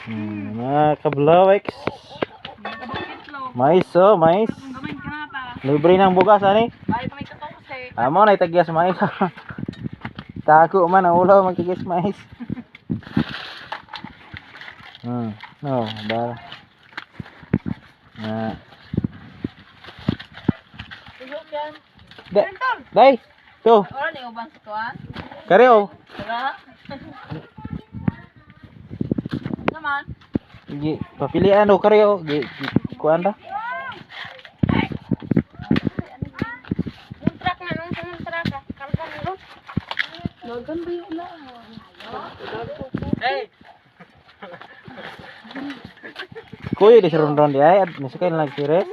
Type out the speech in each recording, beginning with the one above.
Mga kablawex. Mais oh, mais. Gamay ka na pa. Libre ng bugas ani. Bali pa may 14. Amo na itagyas mais. Tako man ang ulo magtigis mais. No, ba. Na. Tulog yan. Da, dai. To, Wala na ubang sa kuan. kare oh. Wala. Naman. Gi, papilian oh kare oh. Gi, gi kuan ra. Yung truck na nung sa truck ah. Karga nilo. Gaganda yung ula. Hey. Kuy di ron di ay, misakay lang sires.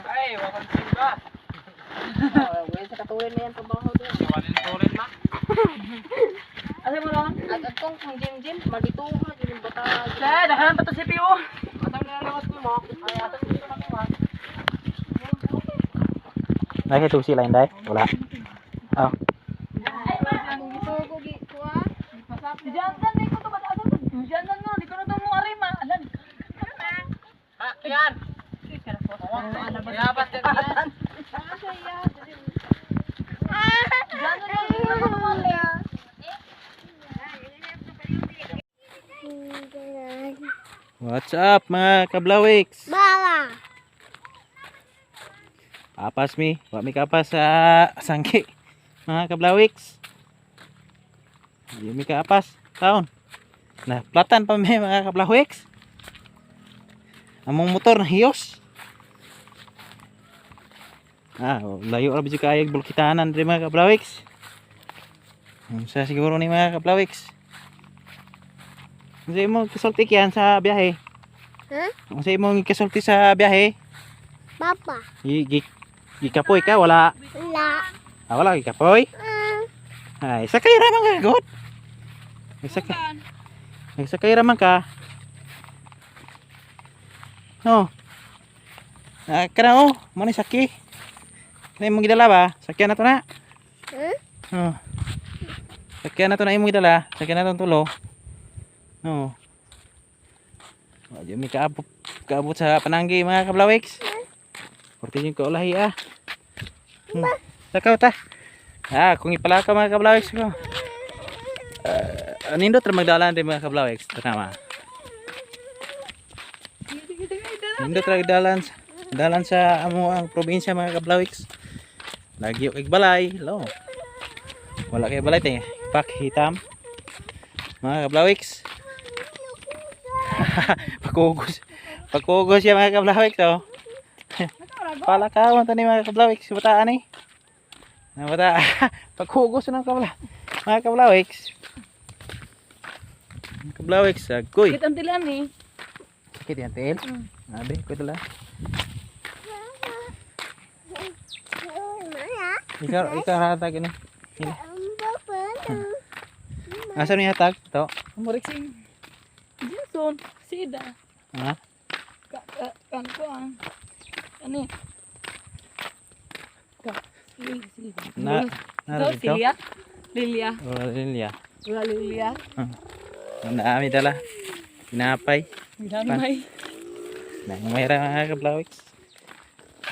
Ay, wakon simba. Sa katulad na yan trabaho doon. Walin ma. Asa mo ron? At at kung kung gym gym, magituha gym bata. Sa, dahan pa to si Pio. Atang nilalawas ko mo. Ay, atang dito na mo. Nakitusi lang dai. Wala. Oh. Kung gitugo gi kuha. Diyan dan di ko to ba asa to? Diyan dan no, di ko na to mo arima. Alan. Ha, yan. Dapat yan. Diyan dan di ko na to mo arima. What's up mga kablawiks? Bala. Apas mi, wa mi kapas sa sangki. Mga kablawiks. Di mi kaapas taon. Na platan pa mi mga kablawiks. Among motor na hiyos. Ah, layo ra bidyo kaayog bulkitanan diri mga kablawiks. Unsa siguro ni mga kablawiks? Unsa imong kasulti kiyan sa biyahe? Huh? Unsa imong kasulti sa biyahe? Papa. Gi, gi, gikapoy ka wala? La. Ah, wala gikapoy? Ay, sakay ra man ka, god. Nagsakay. Nagsakay ra man ka. No. Ah, kana oh, mo ni saki. Kana imong gidala ba? Sakyan na to na. Huh? Oh. Sakyan na to na imong gidala. Sakyan na tong tulo. No. Wa jud mi kaabot kaabot sa pananggi mga kablawiks. Porti yung kaulahi ah. Sakaw ta. Ah, kung ipalakaw mga kablawiks ko. Nindot ra magdalan rin mga kablawiks. Tama. Nindot ra dalan dalan sa amo ang probinsya mga kablawiks. Lagi kay balay, lo. Wala kay balay te. Pak hitam. Mga kablawiks. Pagkugos. Pagkugos siya mga kablawiks oh. Palakawan to ni mga kablawiks, bataan eh. Na bata. Pagkugos ng kabla. Mga kablawiks. Mga kablawiks, agoy. Kitang tilan eh. Sakit yan, tiil. Abi, ko dala. Ikaw, ikaw hatag ini. Ini. Asa ni hatag? To. Murik sing. Jason, sida. Ha? Ka ka kan ko ah. Ano? Ka. Sige, sige. Na, na Ito, dito. Silia. Lilia. Wala Lilia. Wala Lilia. Ang dami dala. Tinapay. Ginamay. Nangmayra mga kablawiks.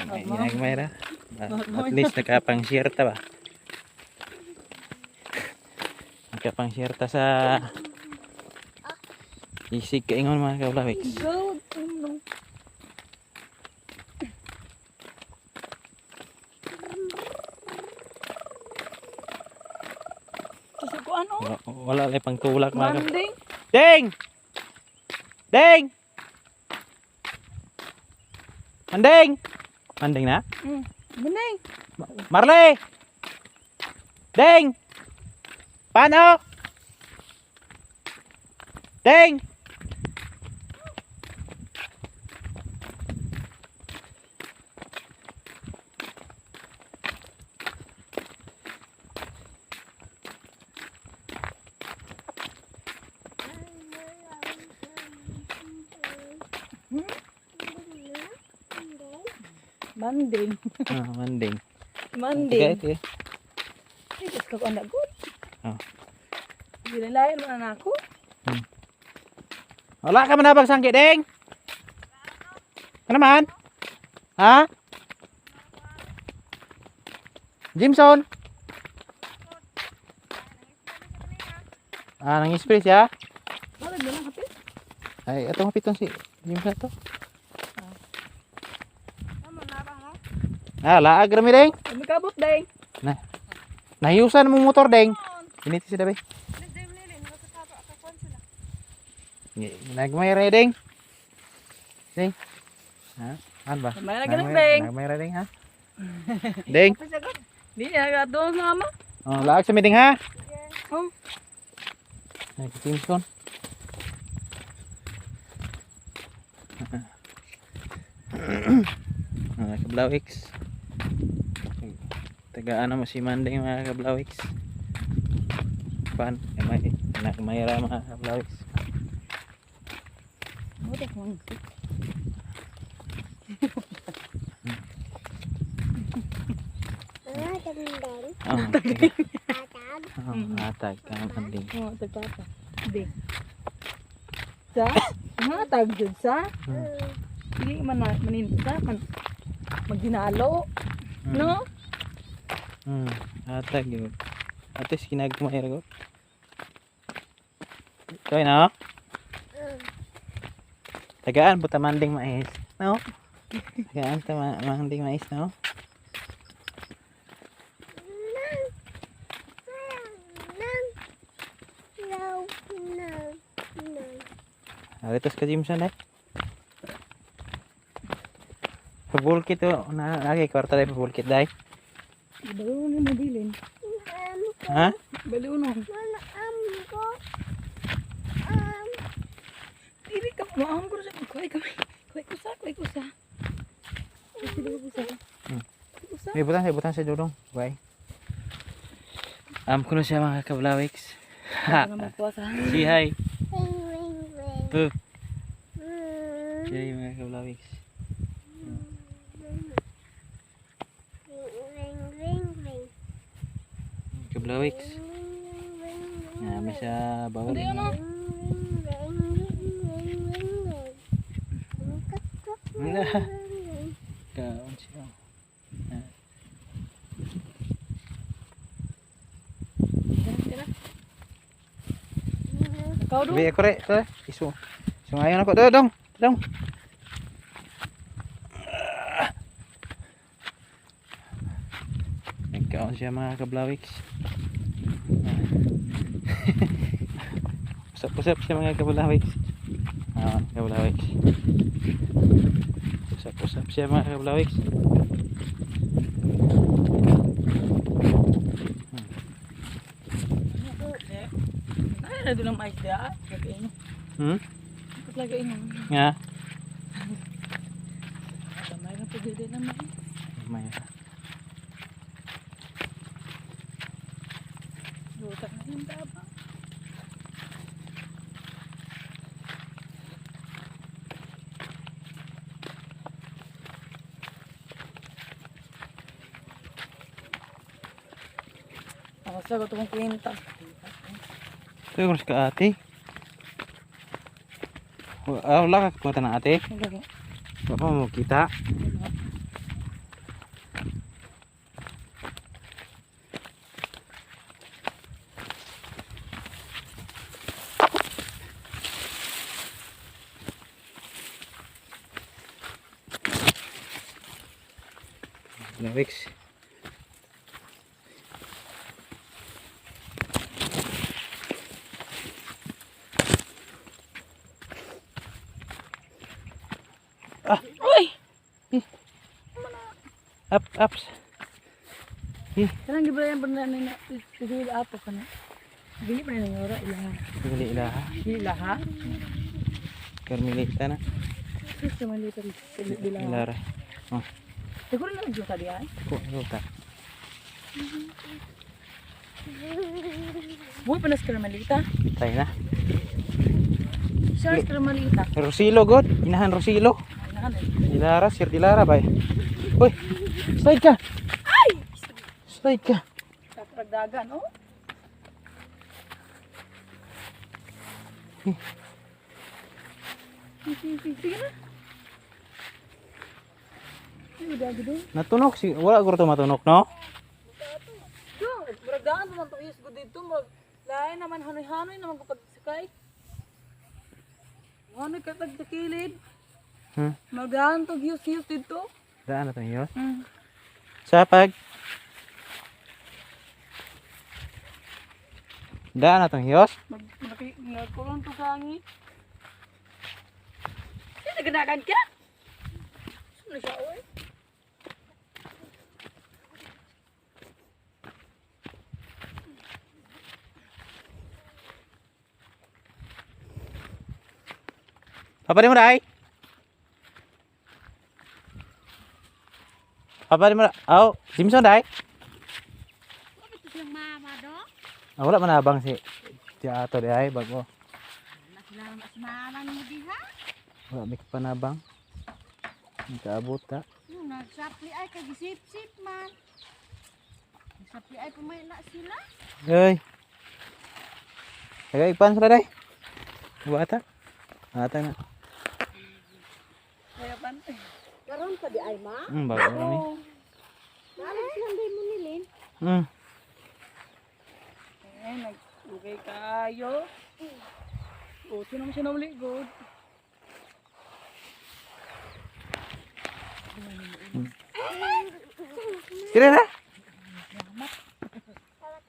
Nangmayra. At least nakapang-share ta ba? Nakapang-share ta sa isig kaingon mga kablawiks. Go. Ano? Kasi ko ano? Wala, wala lang pang tulak mga kablawiks. Manding. Ding! Ding! Manding! Manding na? Manding. Marley! Ding! Paano? Ding! Manding. Ah, manding. Manding. Tiga, tiga. Ay, Diyos ko, anak ko. Oh. Ginalayan mo na ako. Wala ka manabag sangki, Deng? Ano man? Ha? Jimson? Ah, nang spray siya? Wala na lang kapit. Ay, atong hapiton si Jimson to. Ah, laag rami, Deng. May kabot day. Na. Nahiusan mo motor, Deng. Init si Dabi. Nagmay ra, Deng. Deng. Ha? Ano ba? May ra ganun, Deng. Nagmay ra, Deng, ha? Deng. Di na doon sa mama. Oh, laag sa meeting, ha? Oh. Ay, Jameson. Mga kablawix. Tagaan mo si Manday, mga kablawix. Pan, may anak mayra, mga kablawix. Buta ko. Oh, taga. Oh, atag ka Manding. Oh, tagpapa. Di. Sa? Mga tag jud sa? Dili man na maninta kan magginalo. No? Atag yun. Ates kinagmay ra ko. Kaya na? Tagaan buta manding mais. No? Tagaan ta manding mais, no? Aritos ka Jimson eh. Pabulkit to. Na lagi kwarta dai pabulkit dai. Balo na mabilin. Ha? Balo no. Dili ka maam ko sa kuy kamay. Kuy ko sa, kuy ko sa. Kuy ko sa. Kuy ko sa. May butan sa dudong. Bye. Am kuno siya, mga kablawiks. Ano naman ko sa. Si hi. Pup. Siya mga kablawiks. Kablawiks. Na may siya bawal. Hindi ano. Kaon siya. Ikaw do. Bi ako re, to. Isu. Sungayon ako do dong. Dong. Nagkaon siya, mga kablawiks. Usap-usap siya, mga kablawiks. Ah, kablawiks. Usap-usap siya, mga kablawiks. Ay, na doon ang mais dia. Lagay mo. Lagay mo. Nga. Gamay na pagdede na mais. May. Lutak na yung taba. Ako sagot akong kwenta. Ito yung ka ate. Ah, wala ka kumata na ate. Wala ko. Wala pa mo kita. Lyrics. Uy! Up, ups. Kanang gibrayan pa na na tigil apo ka na. Dili pa na nangora ilaha. Dili ilaha. Ilaha? Carmelita na. Sis naman dito ilaha. Ilara. Oh, Siguro na nagjuta di ay. ko ruta. Buhay pa na sa Carmelita. Tayo na. Siya sa Carmelita. Rosilo god, inahan Rosilo. Ay, nakan eh. Dilara, Sir Dilara bay. Uy, slide ka. Ay! Slide ka. Kapragdagan, oh. Sige, sige, sige na. Ay, dagi doon. Natunok si wala guro to matunok, no? Yo, murag daan pa man to is gud dito mag lain naman hanoy-hanoy naman ko pagsakay. Hanoy ka tag sa kilid. Magdaan to hiyos-hiyos dito. Daan na to yun. Sa pag Daan na tong hiyos. Mag nagkulong to kangi. Sige, naganagan ka? Saan na siya, oy? Papa di mo dai. Papa di mo. Aw, Simpson dai. Wala to siyang mama do. Ah, wala man abang si si ato di ay bago. Wala sila mas mama mo diha. Wala may panabang. Nakaabot ta. Yung nagsapli ay kagisip-sip man. Nagsapli ay pumay na sila. Hey. Kaya ipan sila dai. Bata. Ata na. Kaya pan. Karon pa di ay ma. Bago kami. Oh. Maalam silang day mo nilin. Eh, nag-okay kayo. O, sino mo siya namuligod? Kira na.